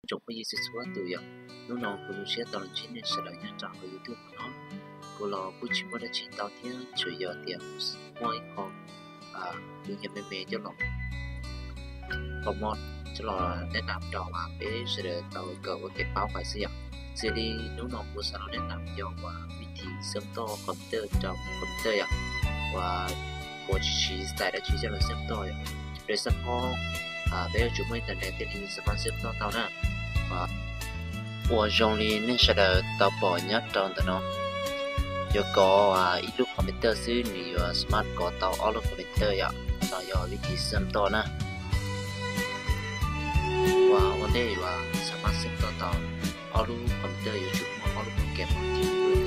tsoom phooj ywg txhua txhua tus yom. Hnub no kuv zoo siab tau los ntsib nej sawv daws nyob rau hauv YouTube no. Kuv los kuj tsis muaj dab tsi tau thiab, tsuas yog tias muaj ib qho tus nyiam me me coj los, qhov muag coj los neb nam rau peb sawv daws tau kawm ua kev paub pais xwb yom. Xws li hnub no kuv xav los neb nam yog uas vij thij xeem toj computer rau computer yom, uas kuv tsis siv xais dab tsi coj los xeem toj yom. Rau xab phob peb yuav tsum muaj internet thiaj li xav mas xeem toj tau na. Ua zoo li nej sawv daws tau pom nyob rau ntawm no, yuav kov ib lub computer xwb nws yuav smart kov tau ob lub computer yom, no yog vij thij xeem toj na. Uas ua ntej uas xav mas xeem toj tau ob lub computer yuav tsum muaj ob lub program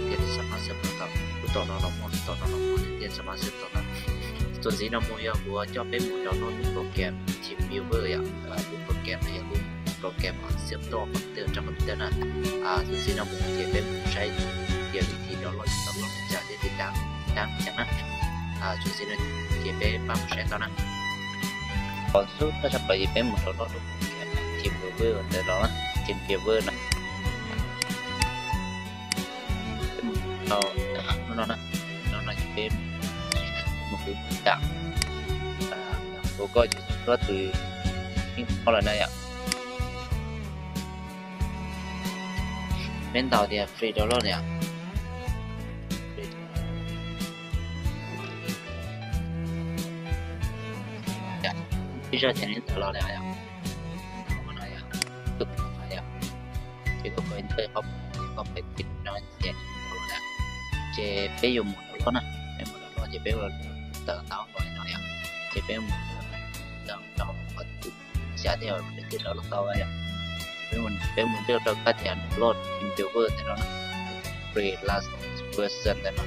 thiab xav mas xeem toj tau. Lub tom no los muaj, lub tom no los muaj thiab xav mas xeem toj tau. Txuas ntxiv no mus yog kuv coj peb mus download lub program TeamViewer yom, lub program no yog lub program xeem toj computer rau computer na. Txuas ntxiv no mus ces peb mus saib tias vij thij download, download li cas thiab tiv dab, dab li cas na. Txuas ntxiv no ces peb pab mus saib tau na. Qhov xub thawj sab plaws ces peb mus download lub program TeamViewer ntawd los, TeamViewer na. Peb mus rau no na, no no ces peb mus kuv tam, kuv koj ces txhua tus yeej tau lawm na yom. Neb ntaus tias free download yom. Ib zaj ces neb ntaus los lawm yom. Tus yom, ces koj pais ntawm qhov, koj pais tiv no ces, ces peb yuav mus download na, peb mus download ces peb ua tawm ntau los no yom, ces peb mus download rau qhov xya thiab peb thiaj download tau yom. Peb mus, peb mus nrhiav rau kab tias download TeamViewer ntawm no na, free last version ntawm no,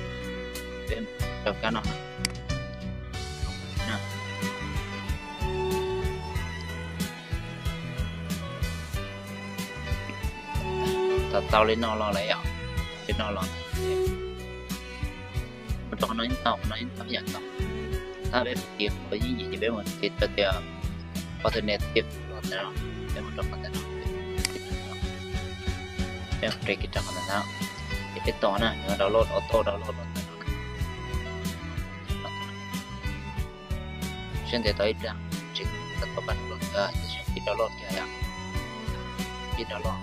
peb rau kab no na. Tau tau li no los lawm yom, li no los mus rau qhov no yeej tau, qhov no yeej tau yam tau. Tab peb tiv qhov yeej yim ces peb mus tiv rau tias alternative los ntawm no, peb mus rau qhov ntawm no, peb mus rau kiag rau qhov ntawm no, ces peb tos na, download auto download los ntawm no. Siab ntev tau ib pliag, tsis tau pab download, ib download kiag yom, ib download.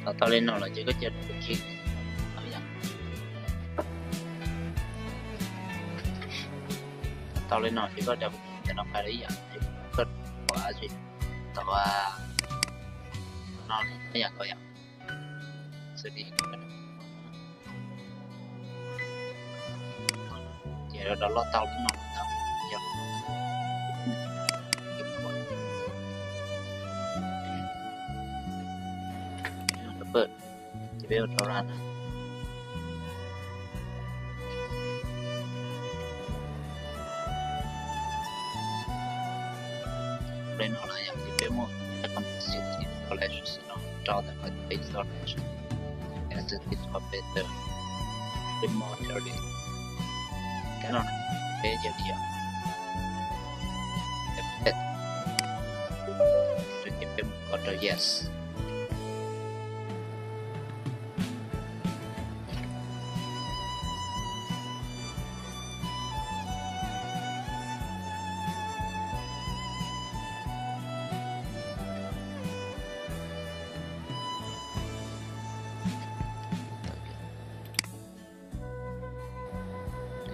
Tau tau li no los ces koj cia li kis. Tau li no ces koj cia li kis ntawm no pais li ib yam, koj ua tsis tau no ib yam nkaus yom. Xws li ces download tau lub no tau yom. Ces peb ua rau run na. Li no lawm yom, ces peb muaj ib qho xim no rau ntawm qhov installation, as it is better, peb muaj li kab no, peb cia li yom, peb mus kov rau yes.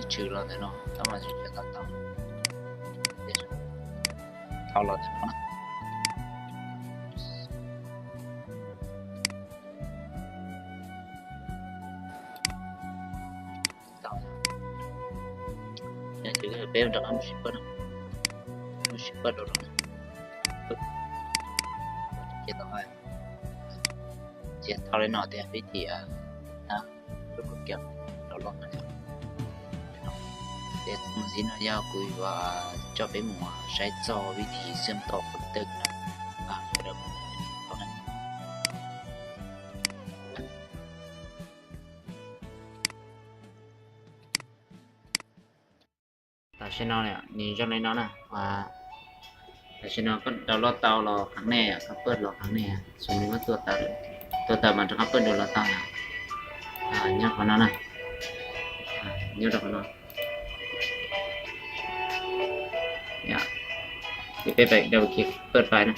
Twb tshwm los ntawm no tab mas tsis tau tau, tau los ntawm no na. Tau. Ces peb rov qab mus sib pab no, mus sib pab rau no. Ces tau, ces tau li no tias peb tias lub program rau los no. Ces mus ntxiv no yog kuv yuav coj peb mus saib txog vij thij xeem toj computer na, sawv daws mus Tam sim no nws zoo li no na. Tam sim no koj download tau los qhov nej, koj paj los qhov nej, xws li muab tua tawm mas rov qab paj dua los tau na. Nyob qhov no na, nyob rau qhov no. Ces peb pais double click paj pais na,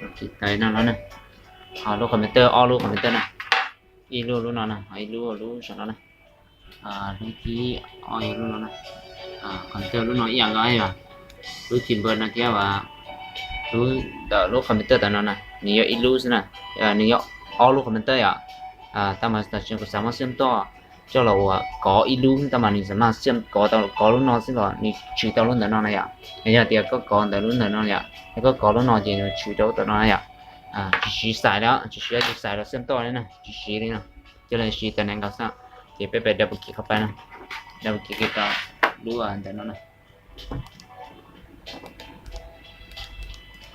double click tawm no los na. Ho lub computer, ob lub computer na, ib lub lub no na, ho ib lub lub saum no na. Lub thib ob yog lub no na. Computer lub no ib yam nkaus yom. Lub keyboard no thiab as, lub ntawm lub computer tam no na, nws yog ib lub xwb na. Nws yog ob lub computer yom. Tab mas tam sim kuv xav muab xiam toj coj los ua kov ib lub, tab mas nws xam maj xiam kov tau kov lub no xwb los nws tshwm tau lub ntawm no na yom. Yog tias koj kov ntawm lub ntawm no yom, yog koj kov lub no ces nws tshwm rau lub ntawm no na yom. Tsis siv xais li, tsis siv, tsis xais los xiam toj li na, tsis siv li no. Cia li siv tam ne nkaus xwb. Ces peb pais double click qhov pais na, double click rau lub ntawm no na.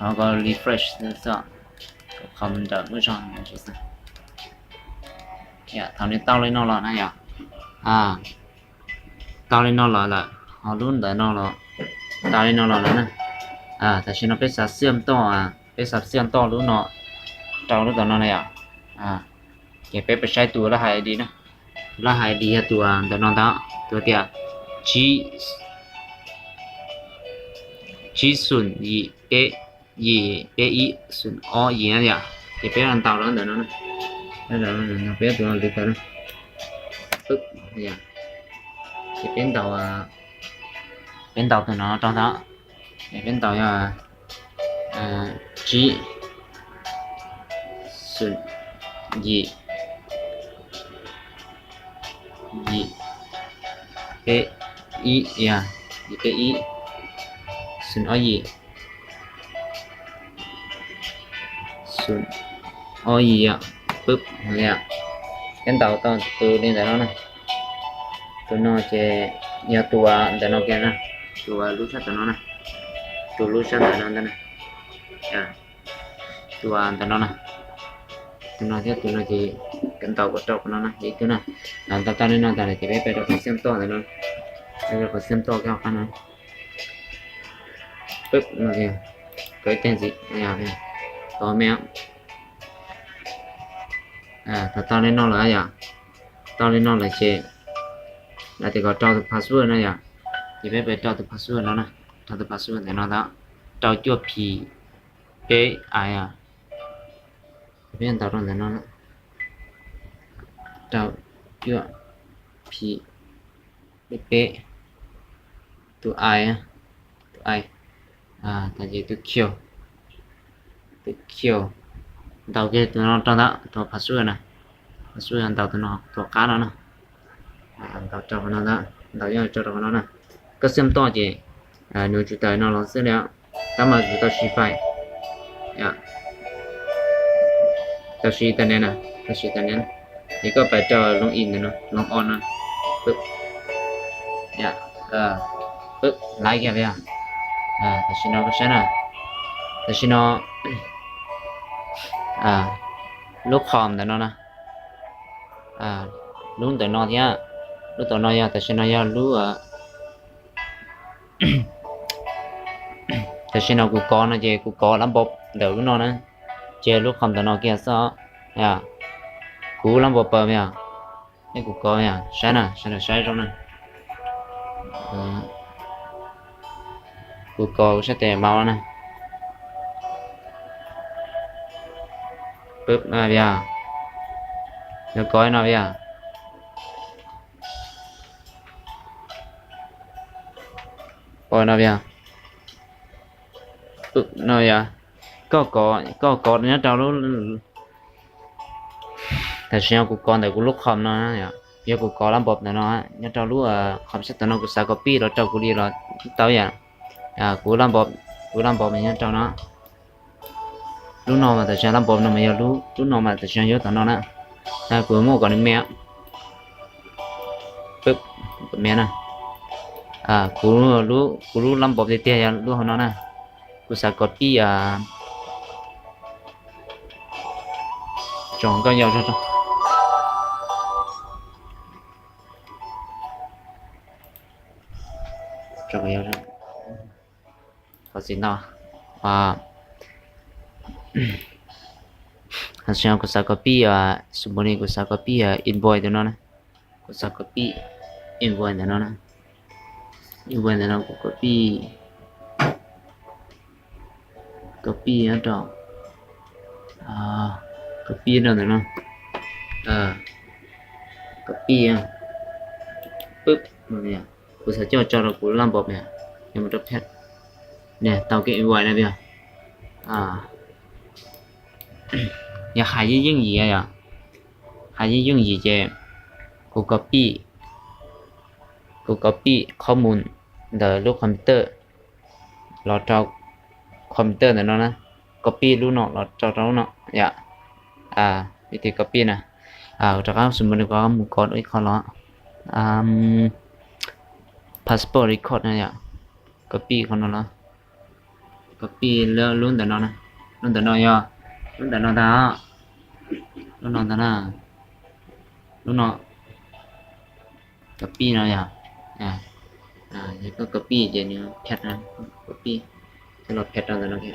Ho koj refresh xwb, qhov ntawm lub zog xwb. Thaum nws tau li no los na yom, tau li no los lawm, ho lub ntawm no los tau li no los lawm na. Tam sim no peb xav xiam toj, peb xav xiam toj lub no rau lub tom no na yom. Ces peb pais saib tus lab hais I D na. Tus lab hais I D yog tus ntawm no ntag, tus tias tsib, tsib xoom yim peb, yim peb ib xoom ob yim na yom. Ces peb ntaus rau ntawm no, peb tus no lwv tawm na. Ces peb ntaus, peb ntaus tus no rau ntag. Peb ntaus yog tsib xoom yim, yim peb ib, yim peb ib xoom ob yim, xoom ob yim, peb, peb ntaus tau tus li ntawm no na. Tus no ces yog tus ntawm no kiag na, tus lub sab tom no na, tus lub sab ntawm no ntag na. Tus ntawm no na, tus no thiab tus no ces ntaus kom rau qhov no na, ib tug na. Ntaus tau li no tas lawm ces peb pais rau qhov xiam toj ntawm no, peb rau qhov xiam toj kiag qhov no. Peb no, kov ib teg ntxiv, tau me. Thaum tau li no lawm yom, tau li no lawm ces lawv tias kom rau tus password no yom, ces peb pais rau tus password no na, rau tus password ntawm no ntag, rau cuaj phim peb i, peb ntaus rau ntawm no, rau cuaj phim peb peb, tus i, tus i, tas ces tus kiu, tus kiu, ntaus kiag tus no rau ntawm tus password na, password ntaus tus no tus qab no na, ntaus rau qhov no ntag, ntaus nyob rau qhov no na. Koj xiam toj ces nws tsuas tawm no los xwb li, tab mas kuv tau siv fais, tau siv tas ne na, tau siv tas ne. Ces koj pais rau log in ntawm no, log on no, peb laiv kiag li. Tam sim no koj saib na, tam sim no lub qhov ntawm no na, lub ntawm no thiab, lub tom no yog, tam sim no yog lub, tam sim no kuv kov no ces kuv kov lab npau ntawm lub no na, ces lub qhov ntawm no kiag xwb. Kuv lab npau paws yog, nej kuv kov yog, saib na, sawv daws saib zoo na. Kuv kov kuv saib tes mau na. Peb, yog, yog kov no yog, pom no yog, no yog, koj kov, koj kov nyob rau lub, tam sim no kuv kov ntawm kuv lub qhov no, yog kuv kov lab npau ntawm no nyob rau lub qhov sab tom no, kuv xav copy los rau kuv li los tau yom. Kuv, kuv lab npau mas nyob rau no. Lub no mas tam sim no lab npau no mas yog lub, lub no mas tam sim no yog tom no na. Kuv muab kom nws me, me na. Kuv, kuv lub lab npau tiag tiag yog lub hauv no na. Kuv xav copy tsoom nkauj yau zog rau. Qhov txiv ntau. Tam sim no kuv xav copy, xws li kuv xav copy invoice ntawm no na. Kuv xav copy invoice ntawm no na. Invoice ntawm no kuv copy, copy rau, copy rau ntawm no. Copy, pub, kuv xav coj tso rau kuv lab npom, yog mus rau peb, tau kiag invoice na yog. Yog hais yeej yeej yim yom, hais yeej yeej yim ces kuv copy, kuv copy qhob mus ntawm lub computer los rau computer ntawm no na, copy lub no los rau rau lub no yom. Vim tias copy na, rov qab xws li kuv mus kov ib qho los, passport record na yom, copy qhov no los, copy lub ntawm no, lub ntawm no yog, lub ntawm no ntag, lub no ntag na, lub no, copy no yog, yog koj copy ces nws phem, copy, coj los phem rau ntawm no.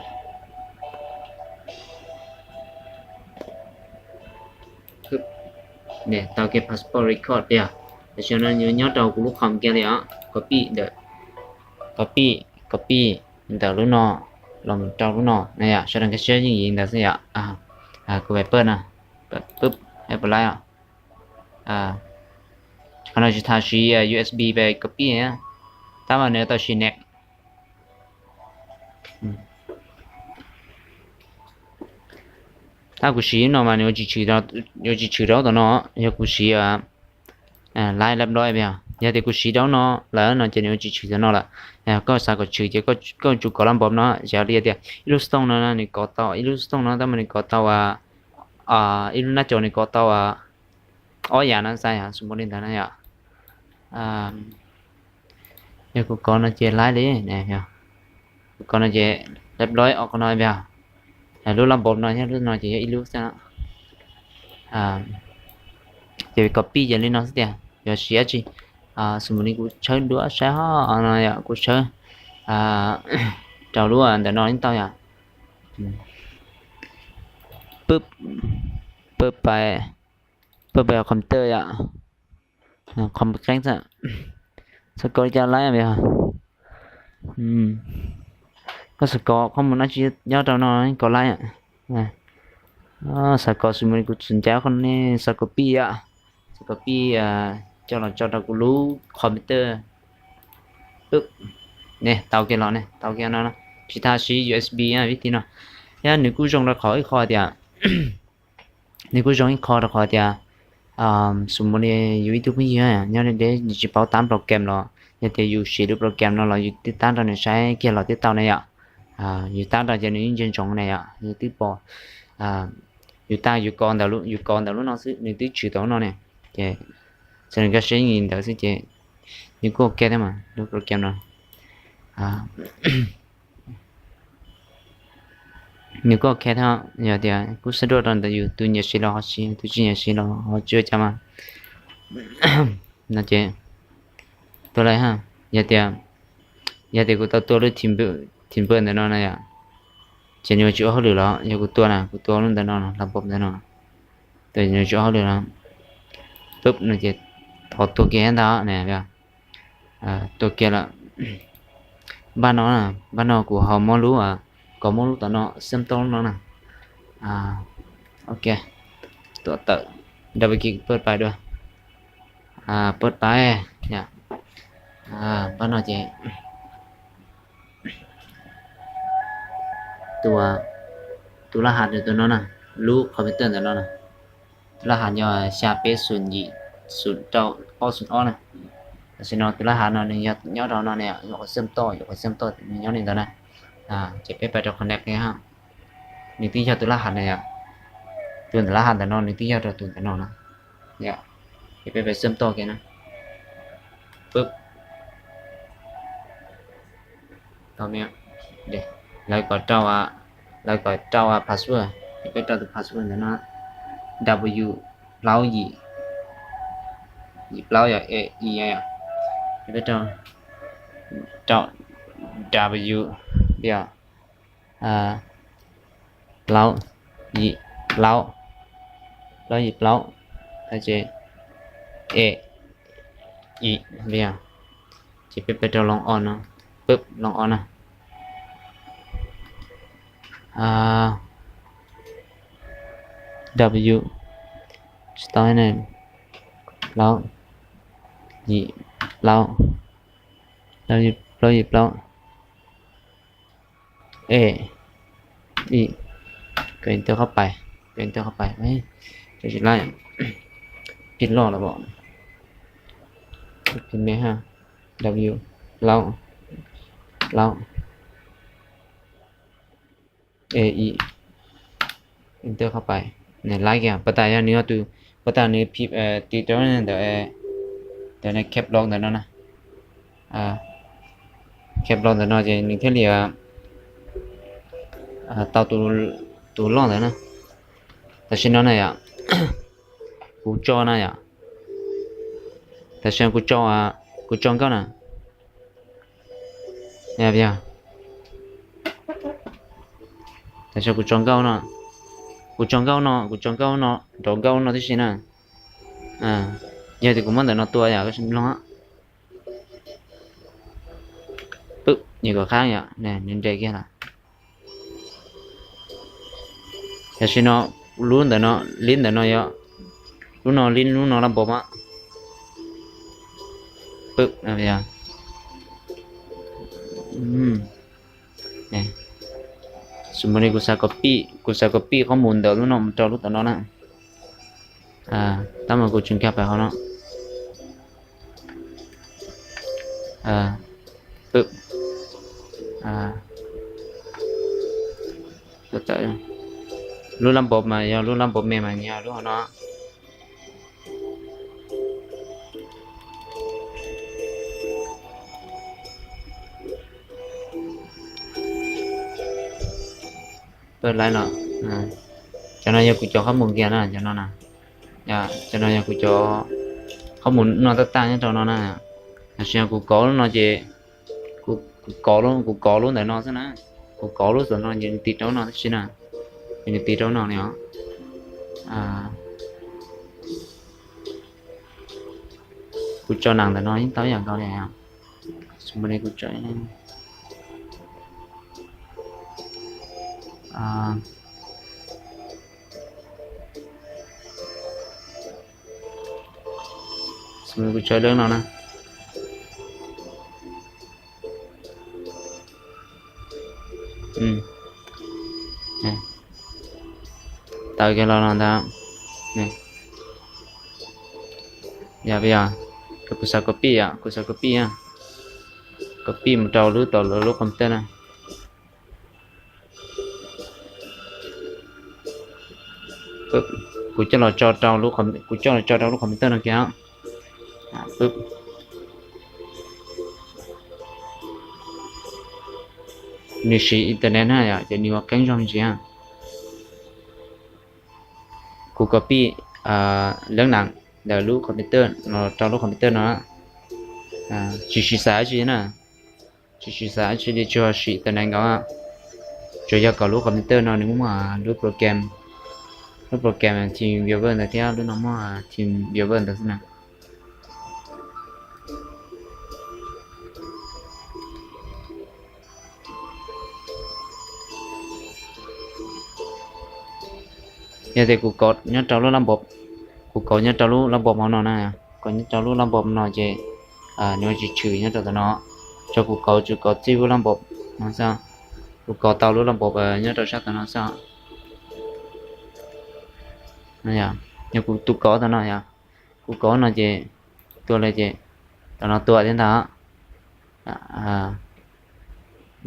Tau kiag passport record tiag, tam sim no nyob rau kuv lub com kiag li os, copy ntawm, copy, copy ntawm lub no los rau lub no na yom, sawv daws nkag siab yeej yim ntawd xwb yom. Kuv pab na, pub, pab laib os. Qhov no tsis tas siv USB pab copy, tab mas nws tau siv neeg. Tab kuv siv no mas nws yuav tsis tshwm rau tom no, yog kuv siv laib lab nplob, yog tias kuv siv rau no lawm no ces nws yuav tsis tshwm tom no lawm. Koj xav kom tshwm ces koj tsum kov lab npom no, xav li tias ib lub xov tooj no nws kov tau, ib lub xov tooj no tab mas nws kov tau, ib lub nab co nws kov tau ob yam no xwb, xws li ntawd na yom. Yog kuv kov no ces laib li, kuv kov no ces lab nplob ob qho no yog, lub lab npom no thiab lub no ces yog ib lub xwb. Ces copy ces li no xwb tiag, yog siv dab tsi, xws li kuv tshawb duab saib ho no yom, kuv tshawb rau lub ntawm no ib tau yom. Pub, pub pais, pub pais computer yom, com qeeb xwb. Xav kov li cas laib yog, koj xav kov qhov mus dab tsi nyob rau no kov laib. Xav kov xws li kuv tsis ncav qhov no ne, xav copy yom, xav copy coj los tso rau kuv lub computer. Ne tau kiag los ne, tau kiag no, tsis tas siv USB vib ti no. Yog nws kuj zoo rau qhov ib qho tias, nws kuj zoo ib qho rau qhov tias, xws li yus ib tug phooj ywg nyob deb deb nws tsis paub tab program los yog tias yus siv lub program no los yus twb tab rau nws saib kiag los twb tau ne yom. Yus tab rau ces nws yeej ntsia ntsoov ne yom, nws twb pom, yus tab yus kov ntawm, yus kov ntawm lub no xwb nws twb tshwm tau lub no ne. Ces txawm nws koj saib li ntawd xwb ces nws kuj ok thiab mas lub program no nws kuj ok thiab. Yog tias kuj xav duaj rau ntawm yus, tus nyiam siv los ho siv, tus tsis nyiam siv los ho tsis ua cas mas. No ces tua lawm ha. Yog tias, yog tias kuv tau tua lub thim npawj ntawm no na yom, ces nws yuav tsis ua hauj lwm los yog kuv tua na, kuv tua lub ntawm no, lab npom ntawm no, tua nws yuav tsis ua hauj lwm los. Pub no ces thov tua kiag ntag na. Tua kiag lawm. Npaj no, npaj no kuv ho muab lub, kom muab lub tom no xeem toj lub no na. Ok, tuam tawm, double click pub pais dua. Pub pais, npaj no ces tus lab has tus no na, lub computer ntawm no na, tus lab has yog xya peb xum yim xum rau ob xum ob na. Tam sim no tus lab has no nws yog nyob rau no ne, yuav qhov xeem toj, yuav qhov xeem toj nws nyob li ntawd na. Ces peb pais rau connect ha. Nws twb yog tus lab has na yom, tus ntawm lab has ntawm no nws twb yog rau tus ntawm no na. Ces peb pais xeem toj kiag na. Pub, lawv kom rau, lawv kom rau password, ces peb rau tus password ntawm no, W plaub yim, yim plaub yog e i, peb rau rau W, plaub, yim, plaub, plaub yim plaub, ces E, yim, ces peb pab rau log on no, pab log on na. W, tsis tau ne, plaub, yim, plaub, plaub yim plaub, E, yim, koj enter qhov pais, koj enter qhov pais, tsis laj, pib loj los, pib me ha, W, plaub, plaub, E, yim, enter qhov pais, nws laiv kiag. Puas tas yog nws yog tus, puas tas nws phim tiv rau ntawm, ntawm nws cap lock ntawm no na, cap lock ntawm no ces nws thiaj li tau tus loj ntawd na. Tam sim no na yom, kuv tso na yom, tam sim no kuv tso, kuv tso nkauj na, yog, tam sim no kuv tso nkauj no, kuv tso nkauj no, kuv tso nkauj no, nrov nkauj no tib si na. Yog tias kuv muab ntawm no tua yom, koj sim mloog, nws kom qab yom, nws nres kiag lawm. Tam sim no lub ntawm no, lib ntawm no yog, lub no lib lub no laj npom mas, pw, xws li kuv xav copy, kuv xav copy qhob mus ntawm lub no mus rau lub tom no na. Tab mas kuv tsis nkag pais hauv no. Pw, lub lab npom mas yog lub lab npom me mas yog lub hauv no. Pawg laiv los, cov no yog kuv cov qhob mus nkiag na, cov no na. Cov no yog kuv cov qhob mus no tab tag nyob rau no na. Tam sim no kuv kov lub no ces, kuv kov, kuv kov lub ntawm no xwb na. Kuv kov lub ntawm no ces nws tiv rau no tab sis na, ces nws tiv rau no li os. Kuv tso nas ntawm no yeej tau ib yam nkaus li. Kuv tso, kuv tso lub no na. Tau kiag los no ntag. Yog, yog, kuv xav copy, kuv xav copy, copy mus rau lub, tom lub computer na. Kuv coj los tso rau, kuv coj los tso rau lub computer no kiag. Nws siv internet na yom, ces nws ua qeeb zog ntsis. Kuv copy lab nas ntawm lub computer no rau lub computer no, tsis siv xav dab tsi na, tsis siv xav dab tsi li, tsuas siv internet nkaus. Tsuas yog kom lub computer no nws muaj lub program, lub program TeamViewer ntawd thiab lub no muaj TeamViewer ntawd xwb na. Yog tias kuv kov nyob rau lub lab npom, kuv kov nyob rau lub lab npom hauv no na, kov nyob rau lub lab npom no ces nws ua tsis tshwm nyob rau tom no. Tso kuv kov tsuas kov txij lub lab npom no xwb. Kuv kov tau lub lab npom nyob rau sab tom no xwb. Yog kuv tus kov tom no yog, kuv kov no ces tua li ces tom no tua thiab ntag.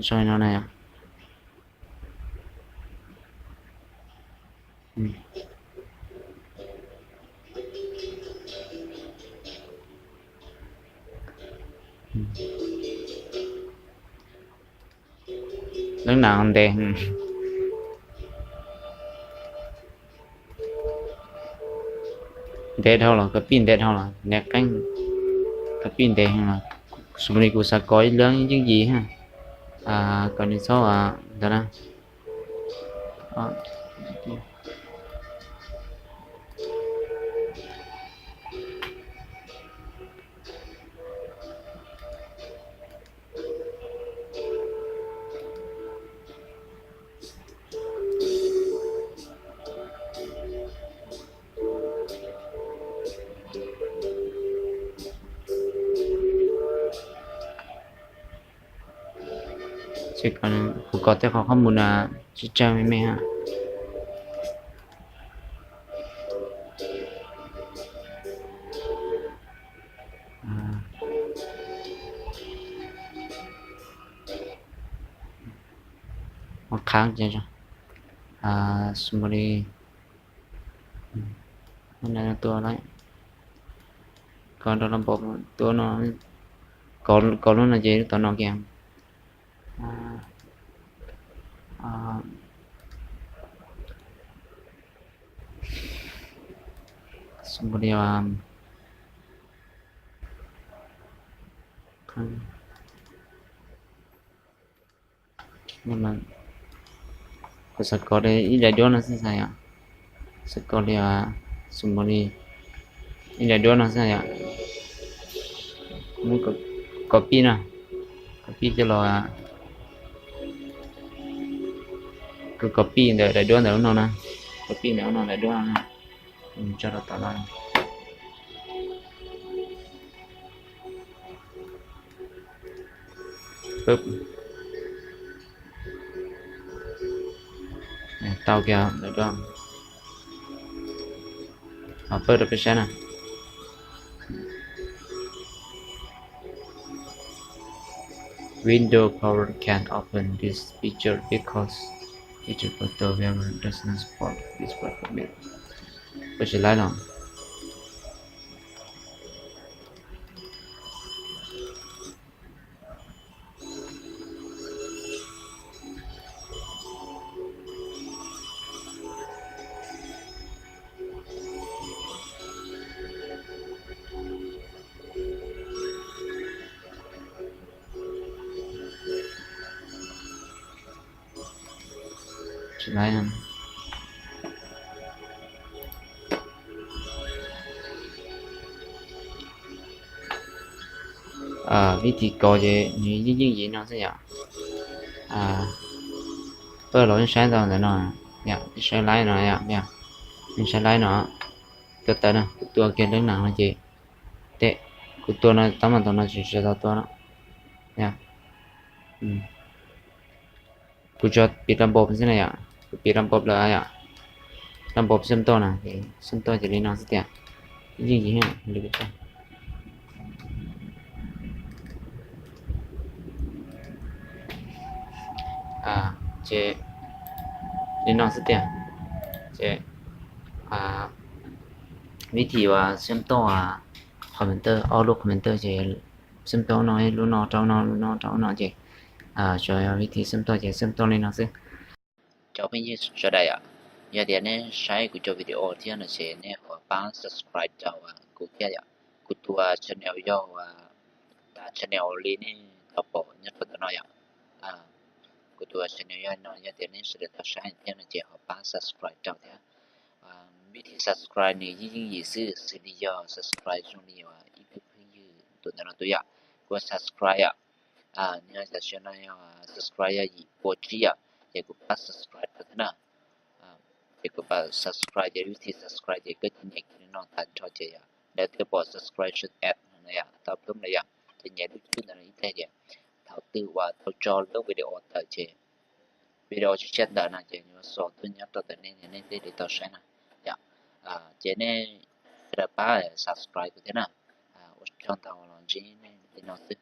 Zoo no na yog. Lub nas ntev, ntev dhau los, copy ntev dhau los ntev qeeb, copy ntev heev los Xws li kuv xav kov ib leeg yeej yim ha, kom nws txhob ntawd na. Kuv kov tej qhov qhob mus na, tsawg tsawg me me ha. Ua qhav, somebody tua lawm. Kov rau lub npoo tua no, kov lub no ces tom no kiag. Somebody, kuv xav kov li ib daim duab no xwb xav yom. Xav kov li, somebody, ib daim duab no xwb yom. Muab copy no, copy coj los, kuv copy ntawm daim duab ntawm lub no na, copy ntawm lub no daim duab no na, tso rau tom no. Tau kiag lawm, ho pab rau peb saib na. Windows Power can open this feature because it photo does not support this web. Peb sim laib no. Tsis laib. Vib thim kov ces nws yeej yeej yim no xwb yom. Pab los yeej saib tau ntawm no, yeej saib laib no yom, yeej saib laib no. Tua tawm na, kuv tua kiag leeb nas no ces, tes, kuv tua no tab mas tus no tsis tsis tau tua no. Kuv tsuas piv lab npoo xwb na yom, kuv piv lab npoo lawm yom. Lab npoo xab toj na, xab toj ces li no xwb tiag. Yeej yim li ces li no xwb tiag. Ces vib thim uas xab toj computer, ob lub computer ces xab toj no, lub no rau no, lub no rau no ces, vib thim xab toj ces xab toj li no xwb. Cov phooj ywg sawv daws yom, yog tias nej saib kuv cov video thiab no ces nej ho pab subscribe rau kuv thiab yom. Kuv tus channel yog ua, tus channel li nej tau pom nyob rau ntawm no yom. Kuv tus channel yog no, yog tias nej sawv daws tau saib thiab no ces ho pab subscribe rau thiab. Vib thim subscribe nws yeej yeej yim xwb, xws li yog subscribe zoo li uas ib tug phooj ywg tus ntawm no tus yom, kuv subscribe yom. Nws yog tam sim no yog subscribe yog yim pua tsib yom, ces kuv pab subscribe rau thiab na. Ces kuv pab subscribe ces vib thim subscribe ces koj cia nyem kiag li no tag nrho ces yom, lawv thiaj pom subscribe ad no yom, tau plub lawm yom, ces nyem lub cwj ntawd ib teg ces thaum twg uas tau tso lub video tawm ces video tshiab tshiab ntawd no ces yuav xa tuaj nyob rau ntawm nej, nej thiaj li tau saib na yom. Ces nej sawv daws pab subscribe kuv thiab na. Ua tsaug ntau, los ntsib nej li no xwb.